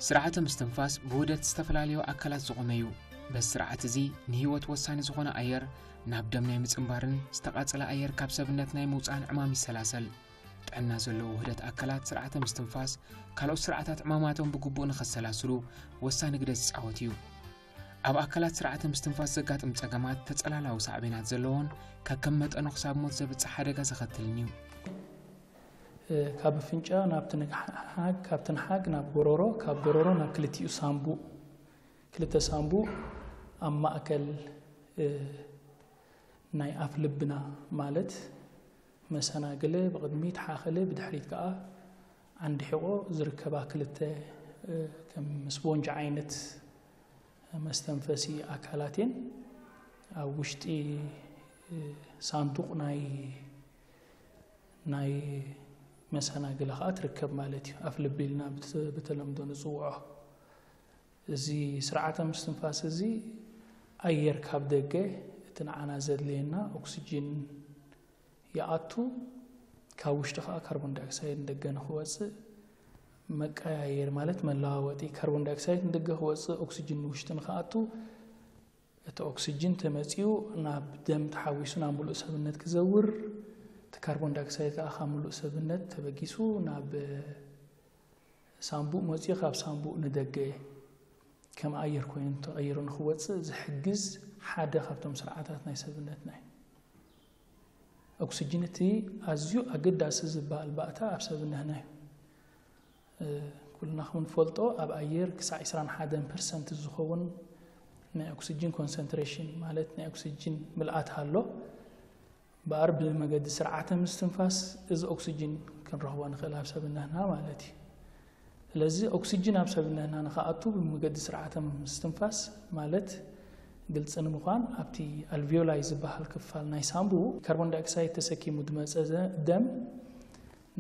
ስርዓተ ምስትንፋስ ብውህደት ዝተፈላለዩ ኣካላት ዝቖመ እዩ። በዚ ስርዓት እዚ ንህይወት ወሳኒ ዝኾነ ኣየር ናብ ደም ናይ ምጽንባርን ዝተቓጸለ ኣየር ካብ ሰብነት ናይ ምውጻእን ዕማም ይሰላሰል። ጥዕና ዘለዎ ውህደት ኣካላት ስርዓተ ምስትንፋስ ካልኦት ስርዓታት ዕማማቶም ብግቡእ ንኸሰላስሉ ወሳኒ ግደ ዝጻወት እዩ። ኣብ ኣካላት ስርዓተ ምስትንፋስ ዘጋጥም ጸገማት ተጸላላዊ ሳዕቤናት ዘለዎን ከከም መጠኑ ክሳብ ሞት ዘብጽሕ ሓደጋ ዘኸትልን እዩ። ካብ ኣፍንጫ ናብ ትንሓግ፣ ካብ ትንሓግ ናብ ጎሮሮ፣ ካብ ጎሮሮ ናብ ክልቲኡ ሳንቡእ፣ ክልተ ሳንቡእ ኣብ ማእከል ናይ ኣፍ ልብና ማለት መሰናግለ ብቕድሚት ሓኸለ ብድሕሪት ከኣ ዓንዲ ሒቖ ዝርከባ ክልተ ከም ስፖንጅ ዓይነት መስተንፈሲ ኣካላት እየን። ኣብ ውሽጢ ሳንዱቕ ናይ ናይ መሰናግለ ከኣ ትርከብ ማለት እዩ። ኣፍ ልቢ ኢልና ብተለምዶ ንጽውዖ። እዚ ስርዓተ ምስትንፋስ እዚ ኣየር ካብ ደገ እቲ ንዓና ዘድልየና ኦክስጅን ይኣቱ፣ ካብ ውሽጢ ከኣ ካርቦን ዳይኦክሳይድ ንደገ ንክወፅእ መቀያየር ማለት መለዋወጢ ካርቦን ዳይኦክሳይድ ንደገ ክወፅእ ኦክስጅን ንውሽጢ ንክኣቱ እቲ ኦክስጅን ተመፅኡ ናብ ደም ተሓዊሱ ናብ ምሉእ ሰብነት ክዘውር እቲ ካርቦን ዳይኦክሳይድ ከዓ ካብ ምሉእ ሰብነት ተበጊሱ ናብ ሳንቡእ መፅኡ ካብ ሳንቡእ ንደገ ከም ኣየር ኮይኑ ተቐይሩ ንክወፅእ ዝሕግዝ ሓደ ካብቶም ስርዓታት ናይ ሰብነትና እዩ። ኦክስጅን እቲ ኣዝዩ ኣገዳሲ ዝበሃል ባእታ ኣብ ሰብነትና እዩ። ኩልና ከም ንፈልጦ ኣብ ኣየር ክሳዕ ዕስራን ሓደን ፐርሰንት ዝኸውን ናይ ኦክስጅን ኮንሰንትሬሽን ማለት ናይ ኦክስጅን ምልኣት ኣሎ። እምበኣር ብመገዲ ስርዓተ ምስትንፋስ እዚ ኦክስጅን ክንረኽቦ ንኽእል ኣብ ሰብነትና ማለት እዩ። ስለዚ ኦክስጅን ኣብ ሰብነትና ንኽኣቱ ብመገዲ ስርዓተ ምስትንፋስ ማለት ግልፂ ንምዃን ኣብቲ ኣልቪዮላይ ዝበሃል ክፋል ናይ ሳንቡእ ካርቦን ዳይኦክሳይድ ተሰኪሙ ዝመፀ ደም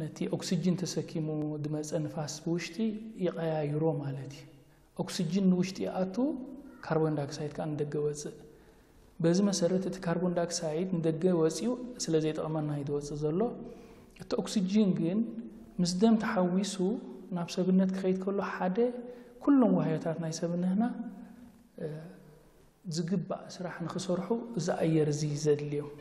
ነቲ ኦክስጅን ተሰኪሙ ዝመፀ ንፋስ ብውሽጢ ይቐያይሮ ማለት እዩ። ኦክስጅን ንውሽጢ ይኣቱ፣ ካርቦን ዳይኦክሳይድ ከዓ ንደገ ወፅእ። በዚ መሰረት እቲ ካርቦን ዳይኦክሳይድ ንደገ ወፂኡ ስለ ዘይጠቕመና እዩ ዝወፅእ ዘሎ። እቲ ኦክስጅን ግን ምስ ደም ተሓዊሱ ናብ ሰብነት ክኸይድ ከሎ ሓደ ኩሎም ዋህዮታት ናይ ሰብነትና ዝግባእ ስራሕ ንክሰርሑ እዚ ኣየር እዚ ዘድልዮም።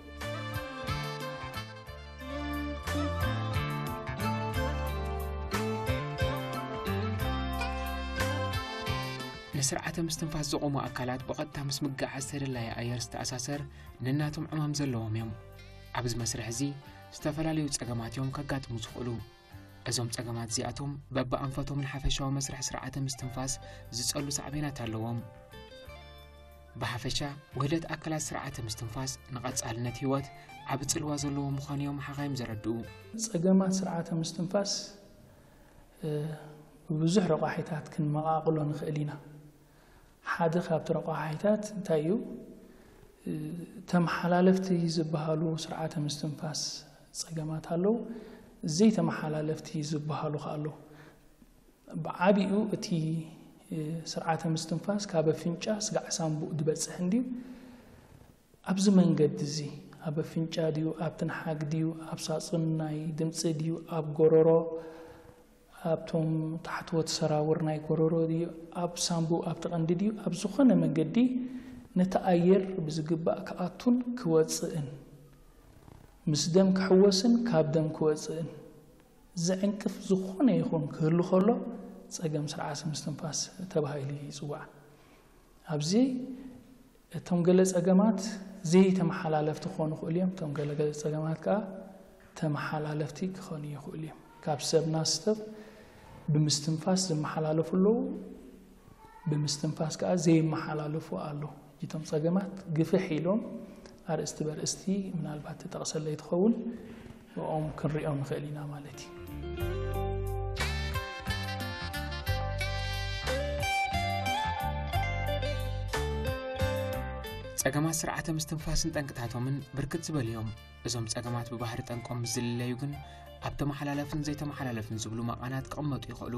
ንስርዓተ ምስትንፋስ ዝቖሙ ኣካላት ብቐጥታ ምስ ምግዓዝ ተደላየ ኣየር ዝተኣሳሰር ነናቶም ዕማም ዘለዎም እዮም። ኣብዚ መስርሕ እዚ ዝተፈላለዩ ጸገማት እዮም ከጋጥሙ ዝኽእሉ። እዞም ጸገማት እዚኣቶም በብኣንፈቶም ንሓፈሻዊ መስርሕ ስርዓተ ምስትንፋስ ዝጸሉ ሳዕቤናት ኣለዎም። ብሓፈሻ ውህደት ኣካላት ስርዓተ ምስትንፋስ ንቐጻልነት ህይወት ዓቢ ጽልዋ ዘለዎ ምዃኑ እዮም ሓኻይም ዘረድኡ። ጸገማት ስርዓተ ምስትንፋስ ብብዙሕ ረቋሒታት ክንመቓቕሎ ንኽእል ኢና። ሓደ ካብቲ ረቋሒታት እንታይ እዩ? ተመሓላለፍቲ ዝበሃሉ ስርዓተ ምስትንፋስ ጸገማት ኣለዉ። ዘይተመሓላለፍቲ ዝበሃሉ ከኣ ኣለዉ። ብዓቢኡ እቲ ስርዓተ ምስትንፋስ ካብ ኣፍንጫ ስጋዕ ሳንቡእ ዝበጽሕ እንድዩ። ኣብዚ መንገዲ እዚ ኣብ ኣፍንጫ ድዩ፣ ኣብ ትንሓግ ድዩ፣ ኣብ ሳጹን ናይ ድምጺ ድዩ፣ ኣብ ጎረሮ ኣብቶም ታሕተዎት ሰራውር ናይ ጎረሮ ድዩ ኣብ ሳንቡእ ኣብቲ ቀንዲ ድዩ ኣብ ዝኾነ መገዲ ነቲ ኣየር ብዝግባእ ክኣቱን ክወፅእን ምስ ደም ክሕወስን ካብ ደም ክወፅእን ዝዕንቅፍ ዝኾነ ይኹን ክህሉ ከሎ ፀገም ስርዓት ምስትንፋስ ተባሂሉ ይፅዋዕ። ኣብዚ እቶም ገለ ጸገማት ዘይተመሓላለፍቲ ክኾኑ ይኽእሉ እዮም። እቶም ገለ ገለ ጸገማት ከኣ ተመሓላለፍቲ ክኾኑ ይኽእሉ እዮም። ካብ ሰብ ናብ ሰብ ብምስትንፋስ ዝመሓላለፉ ኣለዉ፣ ብምስትንፋስ ከኣ ዘይመሓላለፉ ኣለዉ። እቶም ጸገማት ግፍሕ ኢሎም ኣርእስቲ በርእስቲ ምናልባት ትጠቕሰለይ ትኸውን። ብኦም ክንሪኦም ንኽእል ኢና ማለት እዩ። ጸገማት ስርዓተ ምስትንፋስን ጠንቅታቶምን ብርክት ዝበሉ እዮም። እዞም ጸገማት ብባህሪ ጠንቆም ምስ ዝልለዩ ግን ኣብ ተመሓላለፍን ዘይተመሓላለፍን ዝብሉ መቓናት ክቕመጡ ይኽእሉ።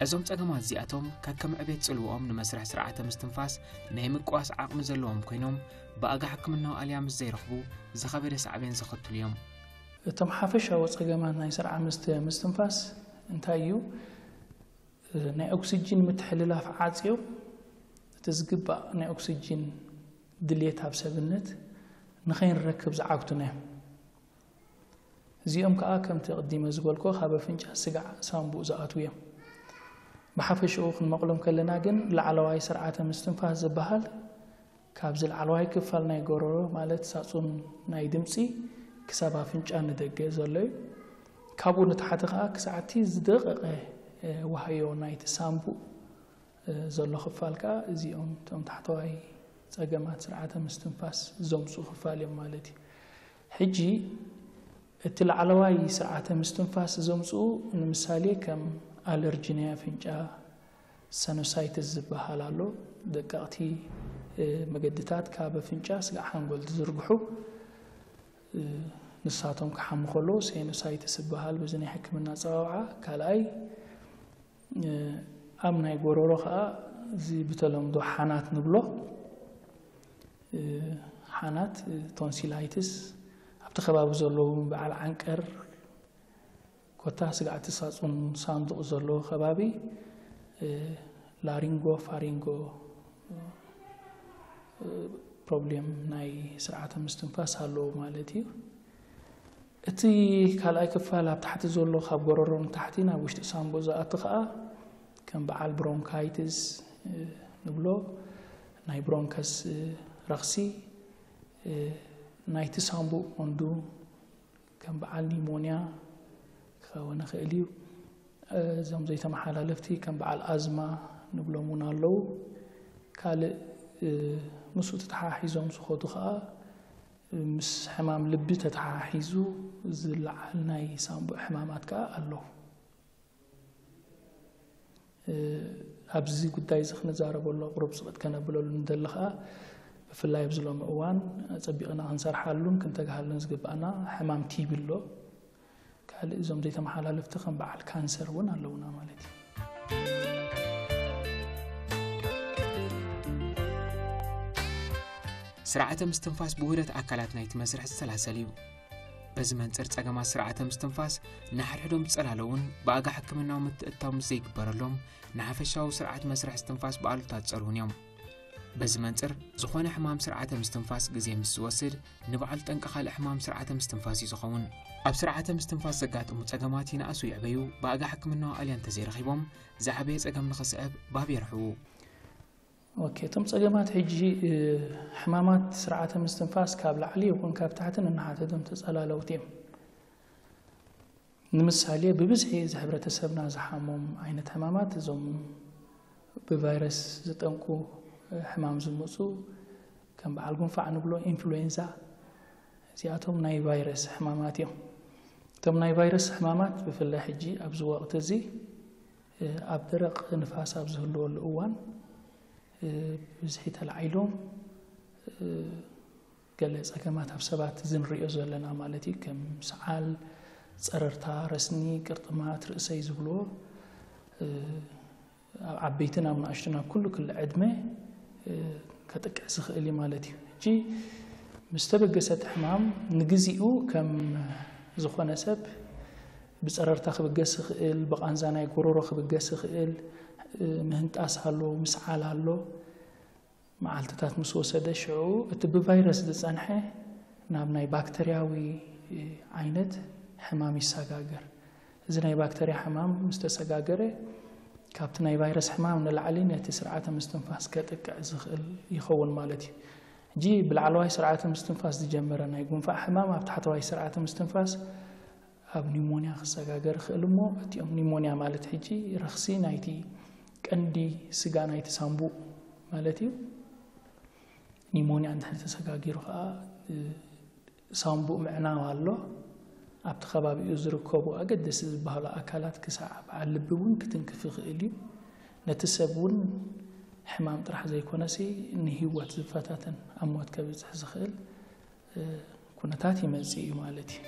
እዞም ጸገማት እዚኣቶም ከከም ዕቤት ጽልውኦም ንመስርሕ ስርዓተ ምስትንፋስ ናይ ምቅዋስ ዓቕሚ ዘለዎም ኮይኖም ብኣጋ ሕክምናዊ ኣልያ ምስ ዘይረኽቡ ዝኸበደ ሳዕቤን ዘኸትሉ እዮም። እቶም ሓፈሻዊ ጸገማት ናይ ስርዓ ምስተ ምስትንፋስ እንታይ እዩ? ናይ ኦክሲጅን ምትሕልላፍ ዓፅዮም፣ እቲ ዝግባእ ናይ ኦክሲጅን ድሌት ኣብ ሰብነት ንኸይንረክብ ዝዓግቱና እዮም። እዚኦም ከዓ ከምቲ ቅዲመ ዝበልኮ ካብ ኣፍንጫ፣ ስጋዕ፣ ሳንቡእ ዝኣትዉ እዮም። ብሓፈሽኡ ክንመቕሎም ከለና ግን ላዕለዋይ ስርዓተ ምስትንፋስ ዝበሃል ካብዚ ላዕለዋይ ክፋል ናይ ጎረሮ ማለት ሳጹን ናይ ድምፂ ክሳብ ኣፍንጫ ንደገ ዘሎ እዩ። ካብኡ ንታሕቲ ከዓ ክሳዕቲ ዝደቐቐ ዋህዮ ናይቲ ሳንቡእ ዘሎ ክፋል ከዓ እዚኦም እቶም ታሕተዋይ ፀገማት ስርዓተ ምስትንፋስ ዘምፅኡ ክፋል እዮም ማለት እዩ። ሕጂ እቲ ላዕለዋይ ስርዓተ ምስትንፋስ ዘምፅኡ ንምሳሌ ከም ኣለርጂ ናይ ኣፍንጫ፣ ሰኖሳይትስ ዝበሃል ኣሎ። ደቀቕቲ መገድታት ካብ ኣፍንጫ ስጋዕ ሓንጎል ዝዝርግሑ ንሳቶም ክሓሙ ከለዉ ሴኖሳይትስ ዝበሃል በዚ ናይ ሕክምና ኣፀዋውዓ። ካልኣይ ኣብ ናይ ጎረሮ ከዓ እዚ ብተለምዶ ሓናት ንብሎ፣ ሓናት፣ ቶንሲላይትስ፣ ኣብቲ ከባቢ ዘለዉ በዓል ዓንቀር ኮታ ስጋዕቲ ሳጹን ሳንዱቕ ዘለዎ ከባቢ ላሪንጎ ፋሪንጎ ፕሮብሌም ናይ ስርዓተ ምስትንፋስ ኣለዎ ማለት እዩ። እቲ ካልኣይ ክፋል ኣብ ታሕቲ ዘሎ ካብ ጎረሮ ንታሕቲ ናብ ውሽጢ ሳንቡእ ዝኣቱ ከዓ ከም በዓል ብሮንካይትስ ንብሎ ናይ ብሮንከስ ረኽሲ ናይቲ ሳንቡእ ቀንዱ ከም በዓል ኒሞንያ ክኸውን ይኽእል እዩ። እዞም ዘይተመሓላለፍቲ ከም በዓል ኣዝማ ንብሎም እውን ኣለዉ። ካልእ ምስኡ ተተሓሒዞም ዝኸዱ ከዓ ምስ ሕማም ልቢ ተተሓሒዙ ዝለዓል ናይ ሳንቡእ ሕማማት ከዓ ኣለዉ። ኣብዚ ጉዳይ እዚ ክንዛረበሉ ቁሩብ ስቕት ከነብለሉ ንደሊ ከዓ ብፍላይ ኣብዚ ሎሚ እዋን ፀቢቕና ክንሰርሓሉን ክንተግሃሉን ዝግባኣና ሕማም ቲቢ ኣሎ። ካልእ እዞም ዘይተመሓላለፍቲ ከም በዓል ካንሰር እውን ኣለውና ማለት እዩ። ስርዓተ ምስትንፋስ ብውህደት ኣካላት ናይቲ መስርሕ ዝሰላሰል እዩ። በዚ መንፅር ፀገማት ስርዓተ ምስትንፋስ ንሓድሕዶም ዝፀላለውን ብኣጋ ሕክምናዊ ምትእትታው ምስ ዘይግበረሎም ንሓፈሻዊ ስርዓት መስርሕ እስትንፋስ ብኣሉታ ዝፀልዉን እዮም። በዚ መንፅር ዝኾነ ሕማም ስርዓተ ምስትንፋስ ግዜ ምስ ዝወስድ ንበዓል ጠንቂ ካልእ ሕማም ስርዓተ ምስትንፋስ እዩ ዝኸውን። ኣብ ስርዓተ ምስትንፋስ ዘጋጥሙ ፀገማት ይንኣሱ ይዕበዩ ብኣጋ ሕክምናዊ ኣልያ እንተዘይረኺቦም ዝዓበየ ፀገም ንኽስዕብ ባብ የርሕዉ። ኦኬ፣ እቶም ፀገማት ሕጂ ሕማማት ስርዓተ ምስትንፋስ ካብ ላዕሊ ይኹን ካብ ታሕቲ ንናሓተቶም ተፀላለውቲ እዮም። ንምሳሌ ብብዝሒ እዚ ሕብረተሰብና ዝሓሞም ዓይነት ሕማማት እዞም ብቫይረስ ዝጠንቁ ሕማም ዝመፁ ከም በዓል ጉንፋዕ ንብሎ ኢንፍሉዌንዛ፣ እዚኣቶም ናይ ቫይረስ ሕማማት እዮም። እቶም ናይ ቫይረስ ሕማማት ብፍላይ ሕጂ ኣብዚ ወቕቲ እዚ ኣብ ደረቕ ንፋስ ኣብ ዝህልወሉ እዋን ብብዝሒ ተላዒሎም ገለ ፀገማት ኣብ ሰባት እዚ ንሪኦ ዘለና ማለት እዩ። ከም ሰዓል፣ ፀረርታ፣ ረስኒ፣ ቅርጥማት፣ ርእሰይ ዝብልዎ ኣብ ዓበይትን ኣብ ንኣሽቱን ኣብ ኩሉ ክሊ ዕድመ ከጥቅዕ ዝኽእል እዩ ማለት እዩ። ሕጂ ምስ ተበገሰ እቲ ሕማም ንግዚኡ ከም ዝኾነ ሰብ ብፀረርታ ክብገስ ይኽእል፣ ብቓንዛ ናይ ጎረሮ ክብገስ ይኽእል፣ ምህንጣስ ኣሎ፣ ምስዓል ኣሎ። መዓልትታት ምስ ወሰደ ሽዑ እቲ ብቫይረስ ዝጸንሐ ናብ ናይ ባክተርያዊ ዓይነት ሕማም ይሰጋገር። እዚ ናይ ባክተርያ ሕማም ምስ ተሰጋገረ ካብቲ ናይ ቫይረስ ሕማም ንላዕሊ ነቲ ስርዓተ ምስትንፋስ ከጥቅዕ ዝኽእል ይኸውን ማለት እዩ። ሕጂ ብላዕለዋይ ስርዓተ ምስትንፋስ ዝጀመረ ናይ ጉንፋዕ ሕማም ኣብ ታሕተዋይ ስርዓተ ምስትንፋስ ኣብ ኒሞንያ ክሰጋገር ይኽእል እሞ እቲኦም ኒሞንያ ማለት ሕጂ ረኽሲ ናይቲ ቀንዲ ስጋ ናይቲ ሳንቡእ ማለት እዩ። ኒሞንያ እንድሕር ተሰጋጊሩ ከዓ ሳንቡእ ምዕናው ኣሎ። ኣብቲ ከባቢኡ ዝርከቡ ኣገደሲ ዝበሃሉ ኣካላት ክሳዕ በዓል ልቢ እውን ክትንክፍ ይኽእል እዩ። ነቲ ሰብ እውን ሕማም ጥራሕ ዘይኮነሲ ንህይወት ዝፈታተን ኣብ ሞት ከብፅሕ ዝኽእል ኩነታት ይመፅእ እዩ ማለት እዩ።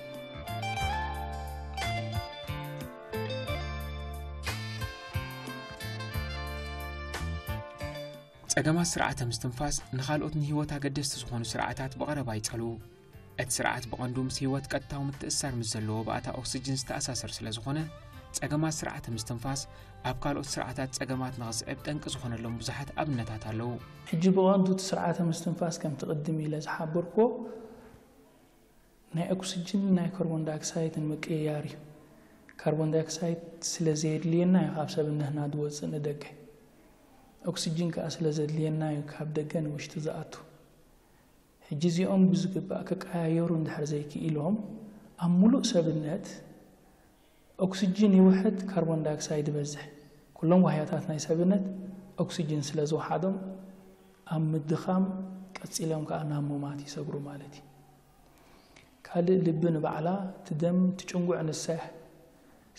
ጸገማት ስርዓተ ምስትንፋስ ንኻልኦት ንህይወት ኣገደስቲ ዝኾኑ ስርዓታት ብቐረባ ይጸልዉ። እቲ ስርዓት ብቐንዱ ምስ ህይወት ቀጥታዊ ምትእስሳር ምስ ዘለዎ ባእታ ኦክስጅን ዝተኣሳሰር ስለ ዝኾነ፣ ጸገማት ስርዓተ ምስትንፋስ ኣብ ካልኦት ስርዓታት ጸገማት ንኽስዕብ ጠንቂ ዝኾነሎም ብዙሓት ኣብነታት ኣለዉ። ሕጂ ብቐንዱ እቲ ስርዓተ ምስትንፋስ ከምቲ ቅድም ኢለ ዝሓበርክዎ ናይ ኦክስጅን ናይ ካርቦን ዳይኦክሳይድን ምቅይያር እዩ። ካርቦን ዳይኦክሳይድ ስለ ዘየድልየና እዩ ካብ ሰብነትና ዝወፅእ ንደገ። ኦክስጅን ከዓ ስለ ዘድልየና እዩ ካብ ደገ ንውሽጢ ዝኣቱ። ሕጂ እዚኦም ብዝግባእ ክቀያየሩ እንድሕር ዘይክኢሎም ኣብ ሙሉእ ሰብነት ኦክስጅን ይውሕድ፣ ካርቦን ዳይኦክሳይድ ይበዝሕ። ኩሎም ዋህያታት ናይ ሰብነት ኦክስጅን ስለ ዝወሓዶም ኣብ ምድኻም ቀፂሎም ከዓ ናብ ሙማት ይሰግሩ ማለት እዩ። ካልእ ልቢ ንባዕላ እቲ ደም ትጭንጉዕ ንሳ እያ።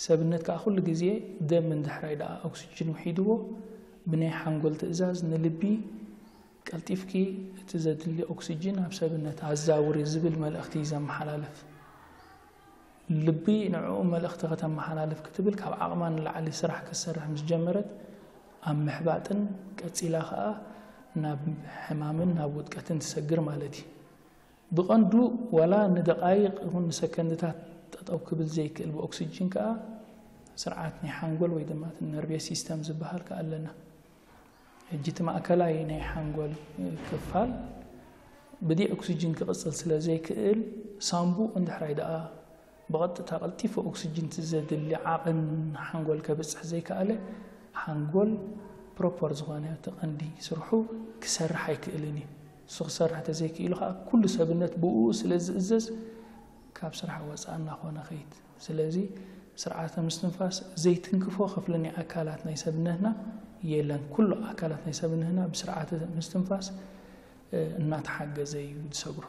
ሰብነት ከዓ ኩሉ ግዜ ደም እንድሕራይ ደኣ ኦክስጅን ውሒድዎ ብናይ ሓንጎል ትእዛዝ ንልቢ ቀልጢፍኪ እቲ ዘድሊ ኦክስጅን ኣብ ሰብነት ኣዛውሪ ዝብል መልእኽቲ እዩ ዘመሓላልፍ። ልቢ ንዕኡ መልእኽቲ ከተመሓላልፍ ክትብል ካብ ዓቕማ ንላዕሊ ስራሕ ክትሰርሕ ምስ ጀመረት ኣብ ምሕባጥን ቀጺላ ኸኣ ናብ ሕማምን ናብ ውድቀትን ትሰግር ማለት እዩ። ብቐንዱ ዋላ ንደቓይቕ ይኹን ንሰከንድታት ጠጠው ክብል ዘይክእል ብኦክስጅን ከኣ ስርዓት ናይ ሓንጎል ወይ ድማ ነርቬስ ሲስተም ዝበሃል ከኣ ኣለና። ሕጂ እቲ ማእከላይ ናይ ሓንጎል ክፋል ብደይ ኦክስጅን ክቕጽል ስለ ዘይክእል ሳምቡእ እንድሕራይ ደኣ ብቐጥታ ቀልጢፉ ኦክስጅን እቲ ዘድሊ ዓቕን ሓንጎል ከብጽሕ ዘይከኣለ ሓንጎል ፕሮፐር ዝኾነ እቲ ቀንዲ ስርሑ ክሰርሕ ኣይክእልን እዩ። እሱ ክሰርሕ ተዘይክኢሉ ከዓ ኩሉ ሰብነት ብኡ ስለ ዝእዘዝ ካብ ስራሕ ወፃእ እናኾነ ኸይድ። ስለዚ ስርዓተ ምስትንፋስ ዘይትንክፎ ክፍሊ ናይ ኣካላት ናይ ሰብነትና የለን። ኩሉ ኣካላት ናይ ሰብነትና ብስርዓተ ምስትንፋስ እናተሓገዘ እዩ ዝሰግሮ።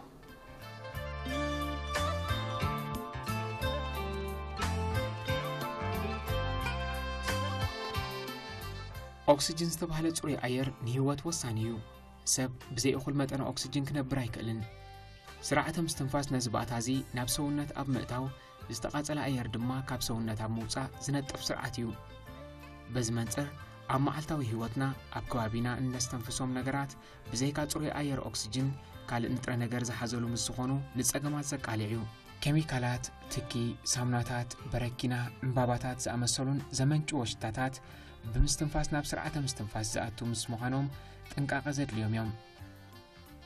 ኦክስጅን ዝተባህለ ጽሩይ ኣየር ንህይወት ወሳኒ እዩ። ሰብ ብዘይ እኹል መጠን ኦክስጅን ክነብር ኣይክእልን። ስርዓተ ምስትንፋስ ነዚ ባእታ እዚ ናብ ሰውነት ኣብ ምእታው፣ ዝተቓጸለ ኣየር ድማ ካብ ሰውነት ኣብ ምውጻእ ዝነጥፍ ስርዓት እዩ። በዚ መንጽር ኣብ መዓልታዊ ህይወትና ኣብ ከባቢና እነስተንፍሶም ነገራት ብዘይካ ጽሩይ ኣየር ኦክስጅን ካልእ ንጥረ ነገር ዝሓዘሉ ምስ ዝኾኑ ንጸገማት ዘቃልዕ እዩ። ኬሚካላት፣ ትኪ፣ ሳሙናታት፣ በረኪና፣ ዕምባባታት ዝኣመሰሉን ዘመንጭዎ ሽታታት ብምስትንፋስ ናብ ስርዓተ ምስትንፋስ ዝኣቱ ምስ ምዃኖም ጥንቃቐ ዘድልዮም እዮም።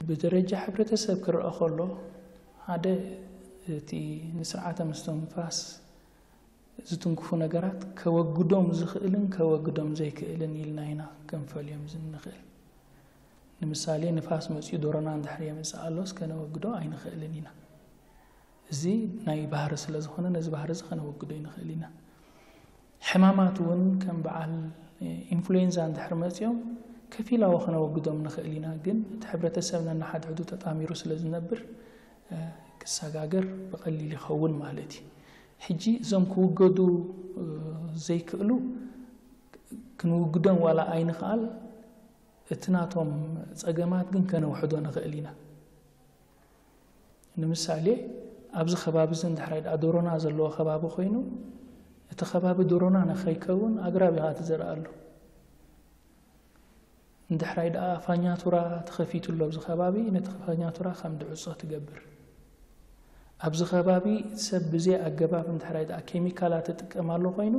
ብደረጃ ሕብረተሰብ ክረኣ ከሎ ሓደ እቲ ንስርዓተ ምስትንፋስ ዝትንክፉ ነገራት ከወግዶም ዝኽእልን ከወግዶም ዘይክእልን ኢልና ኢና ክንፈልዮም ዝንኽእል። ንምሳሌ ንፋስ መፂኡ ዶሮና እንድሕር የምፅእ ኣሎስ ከነወግዶ ኣይንኽእልን ኢና። እዚ ናይ ባህሪ ስለ ዝኾነ ነዚ ባህሪ እዚ ከነወግዶ ይንኽእል ኢና። ሕማማት እውን ከም በዓል ኢንፍሉዌንዛ እንድሕር መፂኦም ከፊላዊ ከነወግዶም ንኽእል ኢና፣ ግን እቲ ሕብረተሰብ ነናሓድሕዱ ተጣሚሩ ስለ ዝነብር ክሰጋገር ብቐሊል ይኸውን ማለት እዩ። ሕጂ እዞም ክውገዱ ዘይክእሉ ክንውግዶም ዋላ ኣይንኽኣል፣ እቲ ናቶም ጸገማት ግን ከነውሕዶ ንኽእል ኢና። ንምሳሌ ኣብዚ ከባቢ እዚ እንድሕራይ ደኣ ዶሮና ዘለዎ ከባቢ ኮይኑ እቲ ከባቢ ዶሮና ንኸይከውን ኣግራብ ኢኻ ትዘርኣሉ። እንድሕራይ ደኣ ፋኛቱራ ተኸፊቱ ኣሎ ኣብዚ ከባቢ ነቲ ፋኛቱራ ከም ድዕጾ ትገብር። ኣብዚ ከባቢ ሰብ ብዘይ ኣገባብ እንድሕራይ ደኣ ኬሚካላት ትጥቀም ኣሎ ኮይኑ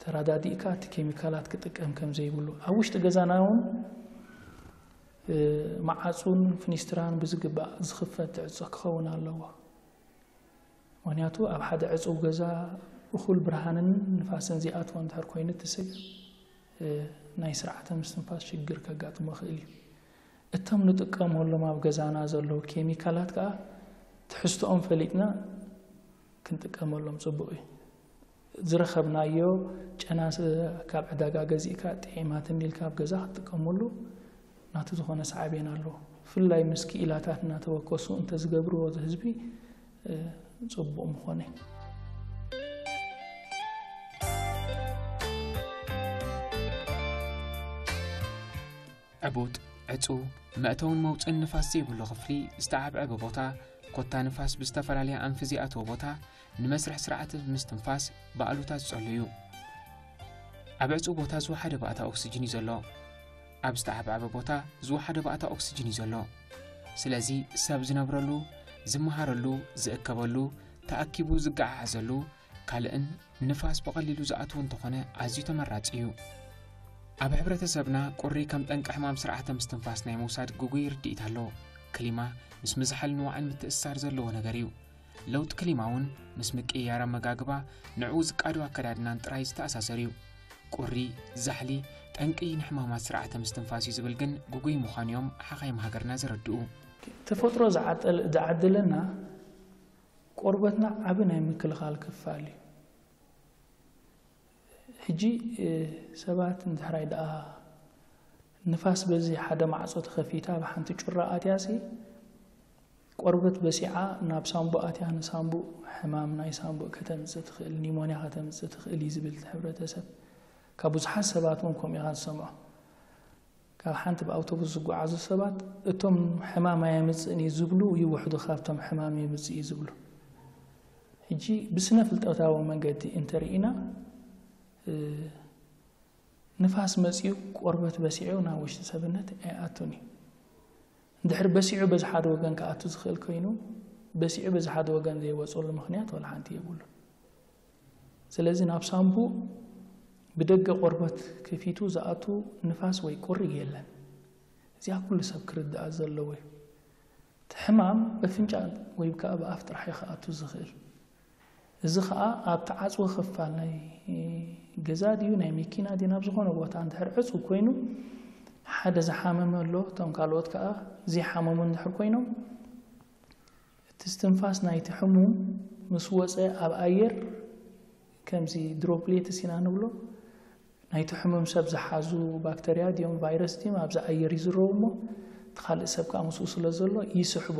ተረዳዲእካ እቲ ኬሚካላት ክጥቀም ከም ዘይብሉ ኣብ ውሽጢ ገዛና እውን መዓፁን ፍኒስትራን ብዝግባእ ዝኽፈት ዕፆ ክኸውን ኣለዎ። ምክንያቱ ኣብ ሓደ ዕፁው ገዛ እኹል ብርሃንን ንፋስን ዘይኣትዎ እንድሕር ኮይኑ እቲ ሰብ ናይ ስርዓተ ምስትንፋስ ሽግር ከጋጥሞ ይኽእል እዩ። እቶም ንጥቀመሎም ኣብ ገዛና ዘለዉ ኬሚካላት ከዓ ትሕዝትኦም ፈሊጥና ክንጥቀመሎም ፅቡቕ እዩ። ዝረኸብናዮ ጨና ካብ ዕዳጋ ገዚእካ ጥዒማትኒ ኢልካ ኣብ ገዛ ክትጥቀመሉ ናቱ ዝኾነ ሳዕቤን ኣለዎ። ብፍላይ ምስ ክኢላታት እናተወከሱ እንተዝገብርዎ እዚ ህዝቢ ፅቡቕ ምኾነ። ዕቡጥ፣ ዕፁ፣ መእተውን መውፅእን ንፋስ ዘይብሉ ክፍሊ፣ ዝተዓብዐበ ቦታ፣ ኮታ ንፋስ ብዝተፈላለየ ኣንፊ ዘይኣትዎ ቦታ ንመስርሕ ስርዓተ ምስትንፋስ ብኣሉታ ዝፀሉ እዩ። ኣብ ዕፁ ቦታ ዝወሓደ ባእታ ኦክስጅን እዩ ዘሎ። ኣብ ዝተዓብዐበ ቦታ ዝወሓደ ባእታ ኦክስጅን እዩ ዘሎ። ስለዚ ሰብ ዝነብረሉ፣ ዝመሃረሉ፣ ዝእከበሉ፣ ተኣኪቡ ዝገዓዓዘሉ፣ ካልእን ንፋስ ብቐሊሉ ዝኣትዎ እንተኾነ ኣዝዩ ተመራጺ እዩ። ኣብ ሕብረተሰብና ቁሪ ከም ጠንቂ ሕማም ስርዓተ ምስትንፋስ ናይ ምውሳድ ግጉይ ርድኢት ኣሎ። ክሊማ ምስ ምዝሓል ንዋዕን ምትእስሳር ዘለዎ ነገር እዩ። ለውጢ ክሊማ እውን ምስ ምቅይያር ኣመጋግባ ንዕኡ ዝቃዶ ኣከዳድናን ጥራይ ዝተኣሳሰር እዩ። ቁሪ፣ ዛሕሊ፣ ጠንቂ ንሕማማት ስርዓተ ምስትንፋስ እዩ ዝብል ግን ግጉይ ምዃኑ እዮም ሓኻይም ሃገርና ዘረድኡ። ተፈጥሮ ዝዓጠል- ዝዓደለና ቆርበትና ዓቢ ናይ ምክልኻል ክፋል እዩ። ሕጂ ሰባት እንድሕራይ ደኣ ንፋስ በዚ ሓደ ማዕጾ ተኸፊታ ብሓንቲ ጩራ ኣትያሲ ቆርበት በሲዓ ናብ ሳምቡእ ኣትያ ንሳምቡእ ሕማም ናይ ሳምቡእ ከተምጽእ ትኽእል፣ ኒሞንያ ከተምጽእ ትኽእል እዩ ዝብል እቲ ሕብረተሰብ። ካብ ብዙሓት ሰባት እውን ከምኡ ኢኻ ትሰምዖ። ካብ ሓንቲ ብኣውቶቡስ ዝጓዓዙ ሰባት እቶም ሕማም ኣየምጽእን እዩ ዝብሉ ይውሕዱ ካብቶም ሕማም የምጽእ እዩ ዝብሉ። ሕጂ ብስነ ፍልጠታዊ መንገዲ እንተርኢና ንፋስ መጺኡ ቆርበት በሲዑ ናብ ውሽጢ ሰብነት ኣይኣቱን እዩ። እንድሕር በሲዑ በዚ ሓደ ወገን ክኣቱ ዝኽእል ኮይኑ በሲዑ በዚ ሓደ ወገን ዘይወፀሉ ምኽንያት ወላ ሓንቲ የብሉን። ስለዚ ናብ ሳምቡእ ብደገ ቆርበት ከፊቱ ዝኣቱ ንፋስ ወይ ቁሪ የለን። እዚኣ ኩሉ ሰብ ክርድኣ ዘለዎ እዩ። እቲ ሕማም በፍንጫ ወይ ከዓ ብኣፍ ጥራሕ እዩ ክኣቱ ዝኽእል። እዚ ከዓ ኣብ ተዓፅወ ክፋል ናይ ገዛ ድዩ ናይ መኪና ድዩ ናብ ዝኾነ ቦታ እንድሕር ዕፁ ኮይኑ ሓደ ዝሓመመ ኣሎ፣ እቶም ካልኦት ከዓ ዘይሓመሙ እንድሕር ኮይኖም እቲ እስትንፋስ ናይቲ ሕሙም ምስ ወፀ ኣብ ኣየር ከምዚ ድሮፕሌትስ ኢና ንብሎ ናይቲ ሕሙም ሰብ ዝሓዙ ባክተርያ ድዮም ቫይረስ ድዮም ኣብዚ ኣየር ይዝረቡ እሞ እቲ ካልእ ሰብ ከዓ ምስኡ ስለ ዘሎ ይስሕቦ።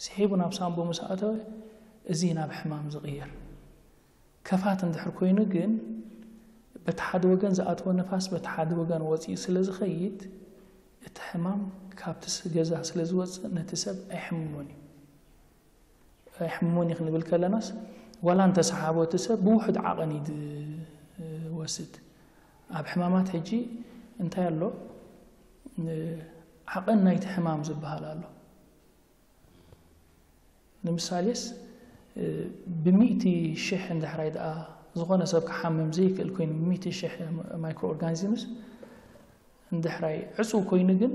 ስሒቡ ናብ ሳምቦ ምስ ኣተወ እዚ ናብ ሕማም ዝቕየር። ከፋት እንድሕር ኮይኑ ግን በቲ ሓደ ወገን ዝኣተወ ነፋስ በቲ ሓደ ወገን ወፂኡ ስለ ዝኸይድ እቲ ሕማም ካብቲ ገዛ ስለ ዝወፅእ ነቲ ሰብ ኣይሕምሞን እዩ። ኣይሕምሞን እዩ ክንብል ከለናስ ዋላ እንተሰሓቦ እቲ ሰብ ብውሕድ ዓቐን እዩ ዝወስድ። ኣብ ሕማማት ሕጂ እንታይ ኣሎ? ዓቐን ናይቲ ሕማም ዝበሃል ኣሎ። ንምሳሌስ ብሚእቲ ሽሕ እንድሕራይ ደኣ ዝኾነ ሰብ ክሓምም ዘይክእል ኮይኑ ብሚእቲ ሽሕ ማይክሮ ኦርጋኒዝምስ እንድሕራይ ዕፁው ኮይኑ ግን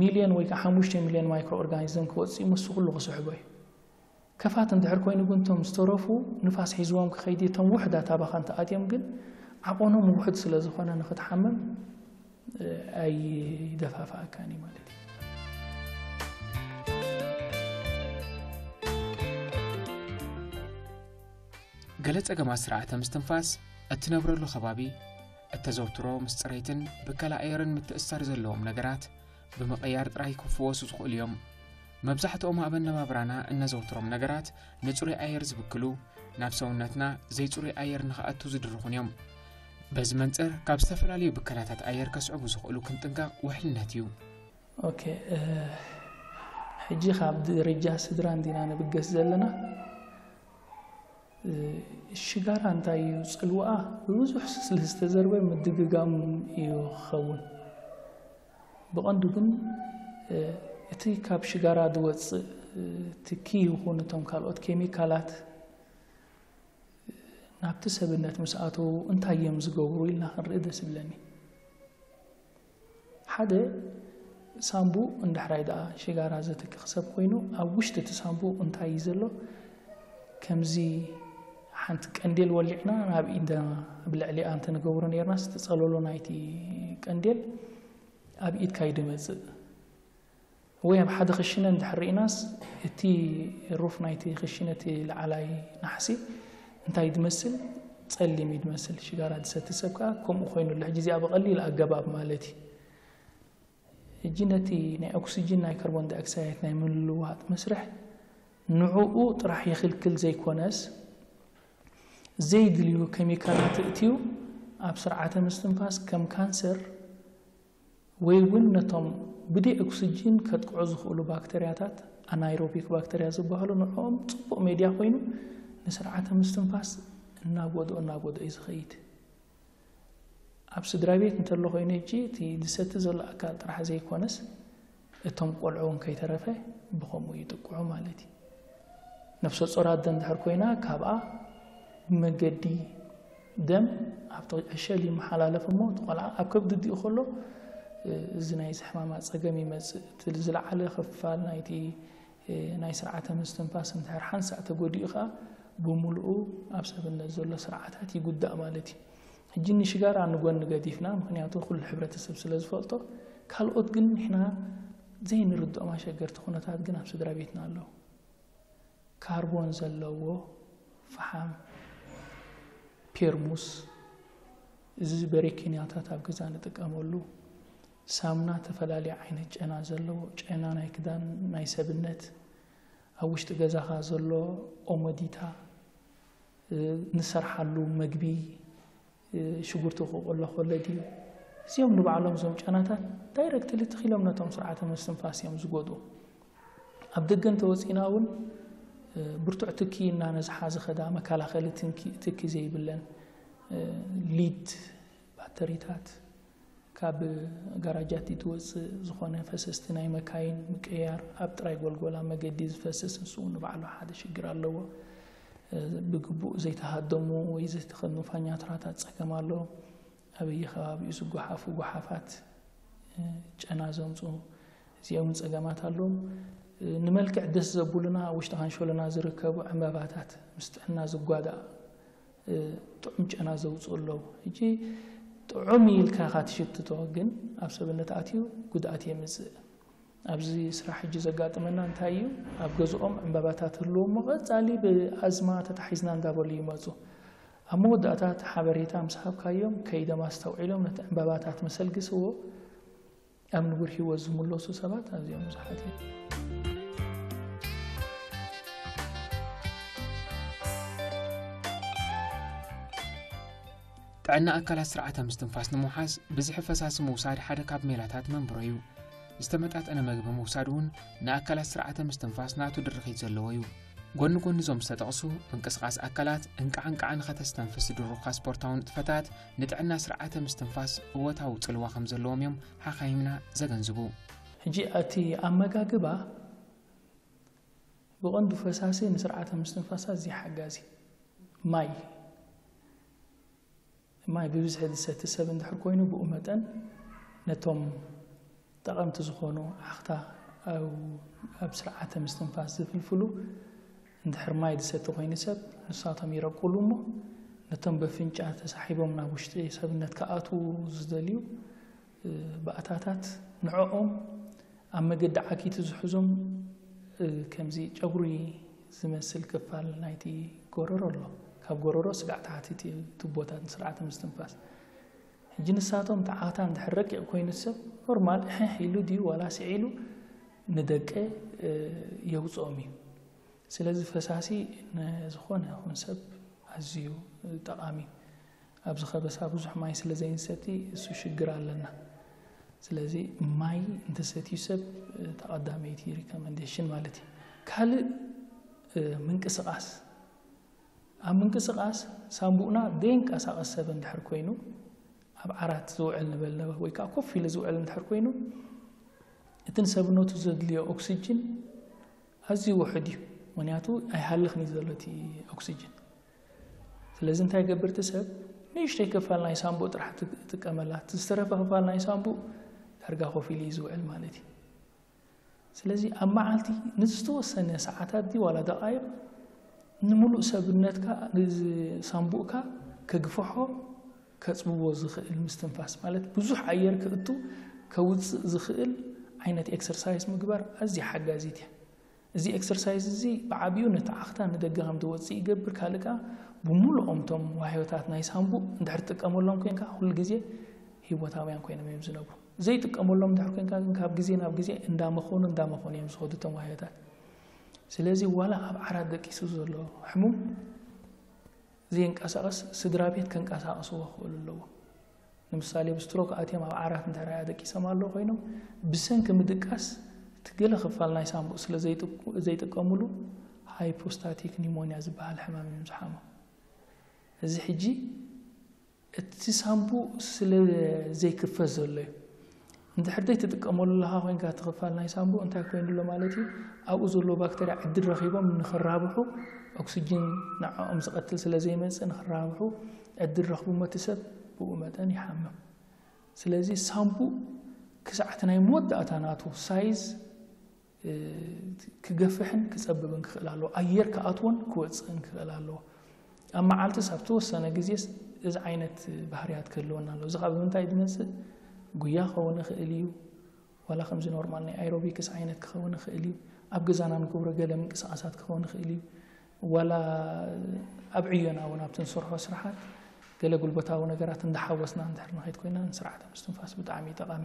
ሚልዮን ወይ ከዓ ሓሙሽተ ሚልዮን ማይክሮ ኦርጋኒዝም ክወፅእ ምስ ኩሉ ክስሕቦ እዩ። ከፋት እንድሕር ኮይኑ ግን እቶም ዝተረፉ ንፋስ ሒዝዎም ክኸይድ እቶም ውሕዳት ኣባኻ እንተኣትዮም ግን ዓቐኖም ውሕድ ስለ ዝኾነ ንክትሓምም ኣይደፋፍኣካን እዩ ማለት እዩ። ገለ ጸገማት ስርዓተ ምስትንፋስ እትነብረሉ ከባቢ፣ እተዘውትሮ ምስ ጽሬትን ብከላ ኣየርን ምትእስሳር ዘለዎም ነገራት ብምቕያር ጥራይ ክፍወሱ ዝኽእሉ እዮም። መብዛሕትኦም ኣብ ኣነባብራና እነዘውትሮም ነገራት ንጽሩይ ኣየር ዝብክሉ፣ ናብ ሰውነትና ዘይጽሩይ ኣየር ንኽኣቱ ዝድርኹን እዮም። በዚ መንጽር ካብ ዝተፈላለዩ ብከላታት ኣየር ከስዕቡ ዝኽእሉ ክንጥንቀቕ ውሕልነት እዩ። ኦኬ፣ ሕጂ ካብ ደረጃ ስድራ እንዲና ንብገስ ዘለና። ሽጋራ እንታይ እዩ ፅልዋኣ? ብብዙሕ ስለ ዝተዘርበ ምድግጋም እዩ ክኸውን። ብቐንዱ ግን እቲ ካብ ሽጋራ ዝወፅእ ትኪ ይኹን እቶም ካልኦት ኬሚካላት ናብቲ ሰብነት ምስ ኣተዉ እንታይ እዮም ዝገብሩ ኢልና ክንርኢ ደስ ይብለኒ። ሓደ ሳምቡእ እንድሕራይ ደኣ ሽጋራ ዘትክኽ ሰብ ኮይኑ ኣብ ውሽጢ እቲ ሳምቡእ እንታይ እዩ ዘሎ? ከምዚ ሓንቲ ቀንዴል ወሊዕና ናብ ኢድና ኣብ ልዕሊኣ እንተንገብሮ ነርናስ እቲ ፀለሎ ናይቲ ቀንዴል ኣብ ኢድካ እዩ ድመፅእ። ወይ ኣብ ሓደ ክሽነ እንድሕር ርኢናስ እቲ ሩፍ ናይቲ ክሽነ እቲ ላዕላይ ናሕሲ እንታይ ድመስል? ፀሊም እዩ ድመስል። ሽጋራ ድሰቲ ሰብ ከዓ ከምኡ ኮይኑ ኣሎ። ሕጂ እዚኣ ብቐሊል ኣገባብ ማለት እዩ። ሕጂ ነቲ ናይ ኦክስጅን ናይ ካርቦን ዳይኦክሳይድ ናይ ምልውዋጥ መስርሕ ንዕኡ ጥራሕ ይኽልክል ዘይኮነስ ዘይድልዩ ኬሚካላት እትዩ ኣብ ስርዓተ ምስትንፋስ ከም ካንሰር ወይ እውን ነቶም ብደይ ኦክስጅን ከጥቅዑ ዝኽእሉ ባክተርያታት ኣናይሮቢክ ባክተርያ ዝበሃሉ ንዕኦም ፅቡቕ ሜድያ ኮይኑ ንስርዓተ ምስትንፋስ እናጎድኦ እናጎድኦ እዩ ዝኸይድ። ኣብ ስድራ ቤት እንተሎ ኮይኑ ሕጂ እቲ ዝሰቲ ዘሎ ኣካል ጥራሕ ዘይኮነስ እቶም ቆልዑ እውን ከይተረፈ ብኸምኡ ይጥቅዑ ማለት እዩ። ነፍሰ ጾር ኣደ እንድሕር ኮይና ካብኣ መገዲ ደም ኣብቲ ዕሸል ይመሓላለፍ እሞ፣ እቲ ቆልዓ ኣብ ከብዲ ኣዲኡ ከሎ፣ እዚ ናይ ሕማማት ጸገም ይመጽእ። እቲ ዝለዓለ ክፋል ናይቲ ናይ ስርዓተ ምስትንፋስ እንድሕር ሓንሳእ ተጎዲኡ ከኣ፣ ብምሉኡ ኣብ ሰብነት ዘሎ ስርዓታት ይጉዳእ ማለት እዩ። ሕጂ ንሽጋራ ንጎኒ ገዲፍና፣ ምኽንያቱ ኩሉ ሕብረተሰብ ስለ ዝፈልጦ፣ ካልኦት ግን ንሕና ዘይንርድኦም ኣሸገርቲ ኩነታት ግን ኣብ ስድራ ቤትና ኣለዉ። ካርቦን ዘለዎ ፈሓም፣ ፔርሙስ፣ እዚ በሬኪንያታት ኣብ ገዛ ንጥቀመሉ፣ ሳሙና፣ ተፈላለየ ዓይነት ጨና ዘለዎ፣ ጨና ናይ ክዳን፣ ናይ ሰብነት፣ ኣብ ውሽጢ ገዛኻ ዘሎ ኦመዲታ፣ እ፣ ንሰርሓሉ መግቢ፣ እ፣ ሽጉርቲ ክቕሎ ከሎ ድዩ? እዚኦም ንባዕሎም እዞም ጨናታት ዳይረክትሊ ትኺሎም ነቶም ስርዓተ ምስትንፋስ እዮም ዝጎድኡ። ኣብ ደገ እንተወፂና እውን፣ እ፣ ብርቱዕ ትኪ እናነዝሓ ዝኸዳ መከላኸሊ ትንኪ-፣ ትኪ ዘይብለን፣ እ፣ ሊድ ባተሪታት፣ ካብ ጋራጃት ትወፅእ ዝኾነ ፈሰስቲ ናይ መካይን ምቅያር፣ ኣብ ጥራይ ጎልጎላ መገዲ ዝፈስስ፣ ንሱ ንባዕሉ ሓደ ሽግር ኣለዎ። እ፣ ብግቡእ ዘይተሃደሙ ወይ ዘይተኸድኑ ፋኛትራታት ጸገም ኣሎ። ኣብየ ከባቢኡ ዝጓሓፉ ጓሓፋት፣ እ፣ ጨና ዘምጽኡ፣ እዚኦም ጸገማት ኣለዎም። እ፣ ንመልክዕ ደስ ዘብሉና ኣብ ውሽጢ ካንሾሎና ዝርከቡ ዕምባባታት ምስ ጥዕና ዝጓዳእ፣ እ፣ ጥዑም ጨና ዘውጽኡ ኣለዉ። ሕጂ ጥዑም ኢልካ ኢኻ ትሽትቶ፣ ግን ኣብ ሰብነት ኣትዩ ጉድኣት የምጽእ። ኣብዚ ስራሕ ሕጂ ዘጋጥመና እንታይ እዩ? ኣብ ገዝኦም ዕምባባታት ህልዎ እሞ፣ ቀጻሊ ብኣዝማ ተታሒዝና እንዳበሉ ይመጹ። ኣብ መወዳእታ እቲ ሓበሬታ ምስ ሃብካዮም፣ ከይዶም ኣስተውዒሎም ነቲ ዕምባባታት ምስ ኣልግስዎ፣ ኣብ ንቡር ህይወት ዝምለሱ ሰባት ኣዝዮም ብዙሓት እዮም። ጥዕና ኣካላት ስርዓተ ምስትንፋስ ንምውሓስ፣ ብዝሒ ፈሳሲ ምውሳድ ሓደ ካብ ሜላታት መንብሮ እዩ። ዝተመጣጠነ መግቢ ምውሳድ እውን ንኣካላት ስርዓተ ምስትንፋስ ናቱ ድርኺት ዘለዎ እዩ። ጎኒ ጎኒ እዞም ዝተጠቕሱ ምንቅስቓስ ኣካላት፣ እንቃዕ እንቃዕ ንኸተስተንፍስ ዝድርኹካ ስፖርታዊ ንጥፈታት፣ ንጥዕና ስርዓተ ምስትንፋስ እወታዊ ጽልዋ ከም ዘለዎም እዮም ሓኻይምና ዘገንዝቡ። ሕጂ እቲ ኣመጋግባ ብቐንዱ ፈሳሲ ንስርዓተ ምስትንፋስ ኣዝዩ ሓጋዚ። ማይ፣ ማይ ብብዝሒ ዝሰቲ ሰብ እንድሕር ኮይኑ፣ ብኡ መጠን ነቶም ጠቐምቲ ዝኾኑ ዓኽታ ኣብ፣ ኣብ ስርዓተ ምስትንፋስ ዝፍልፍሉ እንድሕር ማይ ዝሰቲ ኮይኑ ሰብ፣ ንሳቶም ይረቁሉ እሞ፣ ነቶም በፍንጫ ተሳሒቦም ናብ ውሽጢ ሰብነት ክኣትዉ ዝደልዩ፣ እ፣ ባእታታት ንዕኦም ኣብ መገዲ ዓኪቱ ዝሕዞም፣ እ፣ ከምዚ ጨጉሪ ዝመስል ክፋል ናይቲ ጎረሮ ኣሎ። ካብ ጎረሮ ስጋዕ ታሕቲ እቲ ቱቦታት ንስርዓተ ምስትንፋስ። ሕጂ ንሳቶም ተዓታ እንድሕር ረቂቕ ኮይኑ ሰብ ኖርማል እሕሕ ኢሉ ድዩ ዋላ ስዒሉ ንደቀ፣ እ፣ የውፅኦም እዩ። ስለዚ ፈሳሲ ንዝኾነ ይኹን ሰብ ኣዝዩ ጠቓሚ እዩ። ኣብዚ ከበሳ ብዙሕ ማይ ስለ ዘይንሰቲ እሱ ሽግር ኣለና። ስለዚ ማይ እንተሰትዩ ሰብ፣ እ፣ ተቐዳመይቲ ሪኮመንዴሽን ማለት እዩ። ካልእ፣ እ፣ ምንቅስቓስ። ኣብ ምንቅስቓስ ሳንቡእና ደይንቀሳቐስ ሰብ እንድሕር ኮይኑ፣ ኣብ ዓራት ዝውዕል ንበል ነበ ወይ ከዓ ኮፍ ኢሉ ዝውዕል እንድሕር ኮይኑ፣ እቲ ንሰብነቱ ዘድልዮ ኦክሲጅን ኣዝዩ ውሑድ እዩ። ምኽንያቱ ኣይሃልኽን እዩ ዘሎ እቲ ኦክሲጅን። ስለዚ እንታይ ይገብር እቲ ሰብ? ንእሽተይ ክፋል ናይ ሳንቡእ ጥራሕ ትጥቀመላ። እቲ ዝተረፈ ክፋል ናይ ሳንቡእ ዳርጋ ኮፍ ኢሉ እዩ ዝውዕል ማለት እዩ። ስለዚ ኣብ መዓልቲ ንዝተወሰነ ሰዓታት ድዩ ዋላ ደቓይቕ ንምሉእ ሰብነትካ፣ ንዚ ሳንቡእካ ከግፍሖ፣ ከጽብቦ ዝኽእል ምስትንፋስ፣ ማለት ብዙሕ ኣየር ክእቱ ከውጽእ ዝኽእል ዓይነት ኤክሰርሳይዝ ምግባር ኣዝያ ሓጋዚት እያ። እዚ ኤክሰርሳይዝ እዚ ብዓቢኡ ነቲ ዓኽታ ንደገ ከም ዝወጽእ ይገብር። ካልእ ከኣ ብምሉኦም እቶም ዋህዮታት ናይ ሳንቡእ እንድሕር ትጥቀመሎም ኮንካ፣ ኩሉ ግዜ ሂወታውያን ኮይኖም እዮም ዝነብሩ። ዘይጥቀመሎም እንድሕር ኮንካ ግን ካብ ግዜ ናብ ግዜ እንዳመኾኑ እንዳመኾኑ እዮም ዝኸዱ እቶም ዋህዮታት። ስለዚ ዋላ ኣብ ዓራት ደቂሱ ዘሎ ሕሙም ዘየንቀሳቐስ ስድራ ቤት ከንቀሳቐስዎ ክኽእሉ ኣለዎም። ንምሳሌ ብስትሮክ ኣትዮም ኣብ ዓራት እንድሕር ደቂሶም ኣለዉ ኮይኖም ብሰንኪ ምድቃስ እቲ ገለ ክፋል ናይ ሳንቡእ ስለ ዘይጥቀ-፣ ዘይጥቀሙሉ ሃይፖስታቲክ ኒሞንያ ዝበሃል ሕማም እዮም ዝሓሙ። እዚ ሕጂ እቲ ሳንቡእ ስለ ዘይክፈት ዘሎ እዩ። እንድሕር ዘይትጥቀመሉ ኣለኻ ኮይንካ፣ እቲ ክፋል ናይ ሳምቡእ እንታይ ኮይኑ ኣሎ ማለት እዩ? ኣብኡ ዘሎ ባክተርያ ዕድል ረኺቦም ንኽራብሑ፣ ኦክስጅን ንዕኦም ዝቐትል ስለ ዘይመጽእ ንኽራብሑ ዕድል ረኽቡ፣ እቲ ሰብ ብኡ መጠን ይሓምም። ስለዚ ሳምቡእ ክሳዕ እቲ ናይ መወዳእታ ናቱ ሳይዝ ክገፍሕን ክጸብብን ክኽእል ኣለዎ። ኣየር ክኣትዎን ክወጽእን ክኽእል ኣለዎ። ኣብ መዓልትስ ኣብ ተወሰነ ግዜስ እዚ ዓይነት ባህርያት ክህልወና ኣለዎ። እዚ ካብ ምንታይ ዝመጽእ? ጉያ ክኸውን ይኽእል እዩ። ዋላ ከምዚ ኖርማል ናይ ኣይሮቢክስ ዓይነት ክኸውን ይኽእል እዩ። ኣብ ገዛና ንገብሮ ገለ ምንቅስቓሳት ክኸውን ይኽእል እዩ። ዋላ ኣብ ዕዮና እውን ኣብቲ ንሰርሖ ስራሓት ገለ ጉልበታዊ ነገራት እንዳሓወስና እንድሕር ንኸይድ ኮይና ንስርዓተ ምስትንፋስ ብጣዕሚ እዩ ጠቓሚ።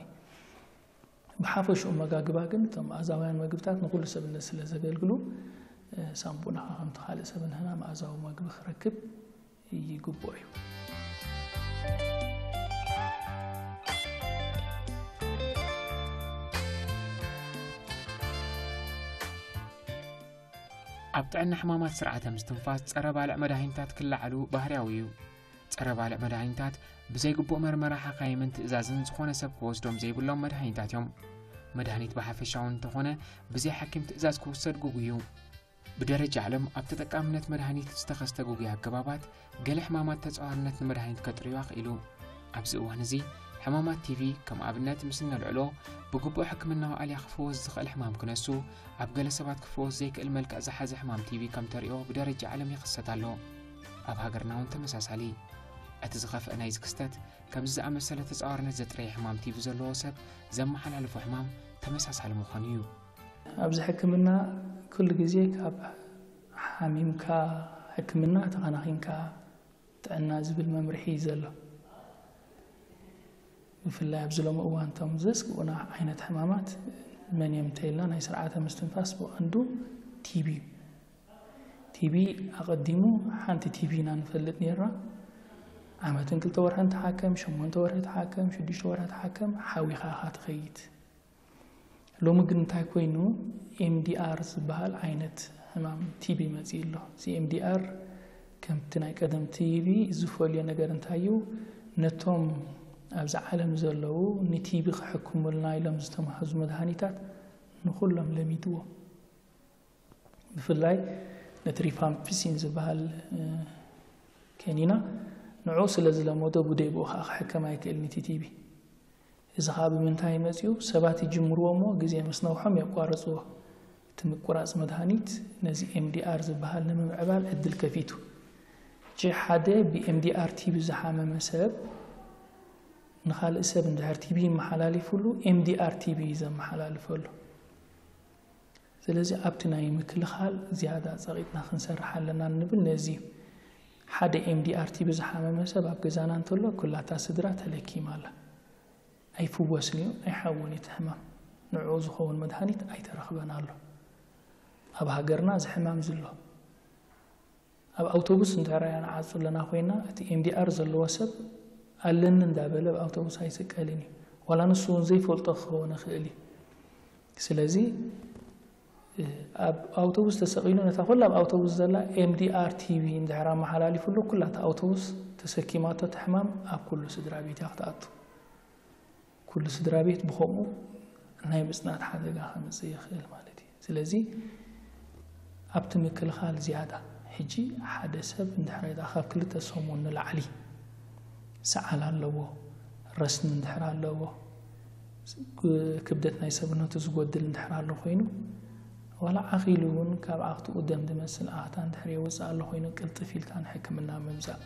ብሓፈሽኡ መጋግባ ግን እቶም ኣዛውያን መግብታት ንኹሉ ሰብነት ስለ ዘገልግሉ፣ ሳምቡና ከምቲ ካልእ ሰብን ህና መኣዛዊ መግቢ ክረክብ ይግብኦ እዩ። ኣብ ጥዕና ሕማማት ስርዓተ ምስትንፋስ ጸረ ባልዕ መድሃኒታት ክለዓሉ ባህርያዊ እዩ። ጸረ ባልዕ መድሃኒታት ብዘይግቡእ መርመራ ሓካይምን ትእዛዝን ዝኾነ ሰብ ክወስዶም ዘይብሎም መድሃኒታት እዮም። መድሃኒት ብሓፈሻውን እንተኾነ ብዘይ ሓኪም ትእዛዝ ክውሰድ ግጉይ እዩ። ብደረጃ ዓለም ኣብ ተጠቃምነት መድሃኒት ዝተኸስተ ግጉይ ኣገባባት ገለ ሕማማት ተጻዋርነት ንመድሃኒት ከጥርዩ ኣኽኢሉ። ኣብዚ እዋን እዚ ሕማማት ቲቪ ከም ኣብነት ምስ ነልዕሎ ብግቡእ ሕክምናዊ ኣልያ ክፍወስ ዝኽእል ሕማም ክነሱ ኣብ ገለ ሰባት ክፍወስ ዘይክእል መልክዕ ዝሓዘ ሕማም ቲቪ ከም ተሪኦ ብደረጃ ዓለም ይኽሰት ኣሎ። ኣብ ሃገርና እውን ተመሳሳሊ። እቲ ዝኸፍአ ናይዚ ክስተት ከምዚ ዝኣመሰለ ተጻዋርነት ዘጥረየ ሕማም ቲቪ ዘለዎ ሰብ ዘመሓላልፎ ሕማም ተመሳሳሊ ምዃኑ እዩ። ኣብዚ ሕክምና ኩሉ ግዜ ካብ ሓሚምካ ሕክምና ተኸናኺንካ ጥዕና ዝብል መምርሒ እዩ ዘሎ። ብፍላይ ኣብዚ ሎሚ እዋን እቶም ዘስግኡና ዓይነት ሕማማት መን እዮም እንተኢልና ናይ ስርዓተ ምስትንፋስ ብቐንዱ ቲቢ እዩ። ቲቢ ኣቐዲሙ ሓንቲ ቲቢ ኢና ንፈልጥ ነይርና። ዓመትን ክልተ ወርሕን ተሓከም፣ ሸሞንተ ወርሒ ተሓከም፣ ሽዱሽተ ወርሒ ተሓከም፣ ሓዊኻ ኢኻ ትኸይድ። ሎሚ ግን እንታይ ኮይኑ? ኤምዲኣር ዝበሃል ዓይነት ሕማም ቲቢ መፂኡ ኣሎ። እዚ ኤምዲኣር ከምቲ ናይ ቀደም ቲቢ ዝፈልዮ ነገር እንታይ እዩ? ነቶም ኣብዚ ዓለም ዘለዉ ንቲቢ ክሕክሙልና ኢሎም ዝተማህዙ መድሃኒታት ንኹሎም ለሚድዎም። ብፍላይ ነቲ ሪፋምፒሲን ዝበሃል ከኒና ንዑ ስለ ዝለመዶ ብደይ ብኡ ከዓ ክሕከም ኣይክእል ንቲ ቲቢ። እዚ ከዓ ብምንታይ መፅኡ? ሰባት ይጅምርዎ እሞ ግዜ ምስ ነውሖም የቋርፅዎ። እቲ ምቁራፅ መድሃኒት ነዚ ኤምዲኣር ዝበሃል ንምምዕባል ዕድል ከፊቱ። ጂ ሓደ ብኤምዲኣር ቲቢ ዝሓመመ ሰብ ንኻልእ ሰብ እንድሕር ቲቢ ይመሓላሊፉሉ ኤምዲኣር ቲቢ እዩ ዘመሓላልፈሉ። ስለዚ ኣብቲ ናይ ምክልኻል ዝያዳ ጸቒጥና ክንሰርሕ ኣለና እንብል ነዚ እዩ። ሓደ ኤምዲኣር ቲቢ ዝሓመመ ሰብ ኣብ ገዛና እንተሎ ኩላታ ስድራ ተለኪማ ኣላ። ኣይፍወስን እዩ፣ ኣይሓውን እቲ ሕማም። ንዕኡ ዝኸውን መድሃኒት ኣይተረኽበን ኣሎ። ኣብ ሃገርና እዚ ሕማም ዝሎ ኣብ ኣውቶቡስ እንድሕር ኢና ንዓጹ ኣለና ኮይና እቲ ኤምዲኣር ዘለዎ ሰብ ኣለኒ እንዳበለ ኣብ ኣውቶቡስ ኣይስቀልን እዩ። ዋላ ንሱ እውን ዘይፈልጦ ክኸውን ይኽእል እዩ። ስለዚ ኣብ ኣውቶቡስ ተሰቒሉ ነታ ኩላ ኣብ ኣውቶቡስ ዘላ ኤምዲኣር ቲቪ እንድሕር ኣመሓላሊፉሉ ኩላ እታ ኣውቶቡስ ተሰኪማቶ እቲ ሕማም ኣብ ኩሉ ስድራ ቤት እያ ክትኣቱ። ኩሉ ስድራ ቤት ብኸምኡ ናይ ምጽናት ሓደጋ ከምጽእ ይኽእል ማለት እዩ። ስለዚ ኣብቲ ምክልኻል ዝያዳ ሕጂ ሓደ ሰብ እንድሕር ካብ ክልተ ሰሙን ንላዕሊ ሰዓል ኣለዎ፣ ረስኒ እንድሕር ኣለዎ፣ ክብደት ናይ ሰብነቱ ዝጎድል እንድሕር ኣሎ ኮይኑ ዋላ ዓኺሉ እውን ካብ ኣኽትኡ ደም ዝመስል ኣኽታ እንድሕር የውፅእ ኣሎ ኮይኑ ቅልጥፍ ኢልካ ንሕክምና ምምፃእ።